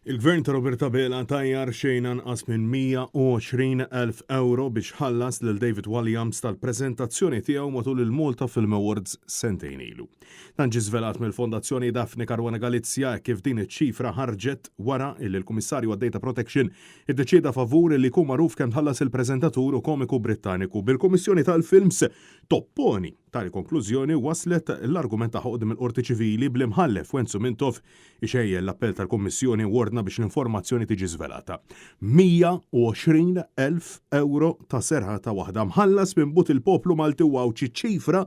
Il-Gvern ta' Robert Abela tajjar xejn anqas minn 120,000 ewro biex ħallas lil David Walliams tal-preżentazzjoni tiegħu matul il-Malta Film Awards sentejn ilu. Dan ġie żvelat mill-Fondazzjoni Daphne Caruana Galizia hekk kif din iċ-ċifra ħarġet wara illi l-Kummissarju għad-Data Protection iddeċieda favur illi jkun magħruf kemm tħallas il-preżentatur u komiku Brittaniku, bil-Kummissjoni tal-Films topponi tali konklużjoni u wasslet l-argument tagħha quddiem il-Qorti Ċivili bl-Imħallef Wenzu Mintoff Ixejjen l-appell tal-Kummissjoni u ordna biex l-informazzjoni tiġi żvelata. 120,000 ewro ta' serata waħda mħallas minn but il-poplu Malti u Għawdxi, ċifra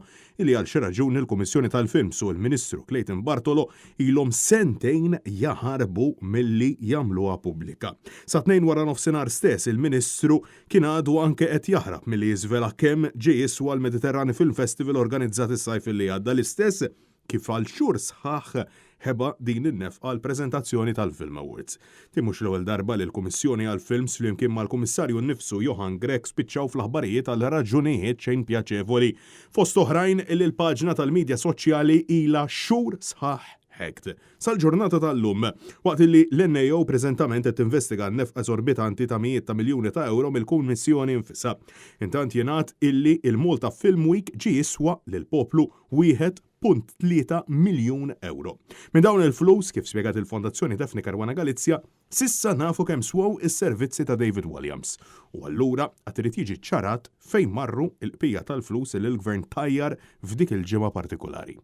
li għal xi raġuni l-Kummissjoni tal-Films u l-Ministru Clayton Bartolo ilhom sentejn jaħarbu milli jagħmluha pubblika. Sat-Tnejn waranofsinhar stess il-Ministru kien għadu anke qed jaħrab milli jiżvela kemm ġie jiswa l-Mediterrane Film Festival organizzat is-sajf li għadda, l-istess kif għal xhur sħaħ ħeba din in-nefqa għall-preżentazzjoni tal-Film Awards. Din mhux l-ewwel darba li l-Kummissjoni għall-Films flimkien mal-Kummissarju nnifsu Johann Grech spiċċaw fl-aħbarijiet għal raġunijiet xejn pjaċevoli. Fost oħrajn li l-paġna tal-midja soċjali ilha xhur sħaħ hacked. Sal-ġurnata tal-lum, waqt li l-NAO preżentament qed tinvestiga n-nefqa eżorbitanti ta' mijiet ta' miljuni ta' ewro mill-Kummissjoni nfisha. Intant jingħad illi l-Malta Film Week ġie jiswa lill-poplu 1.3 miljun ewro. Minn dawn il-flus, kif spjegat il-Fondazzjoni Daphne Caruana Galizia, s'issa nafu kemm swew is-servizzi ta' David Walliams. U allura għad irid jiġi ċċarat fejn marru l-qpija tal-flus li l-Gvern tajjar f'dik il-ġimgħa partikulari.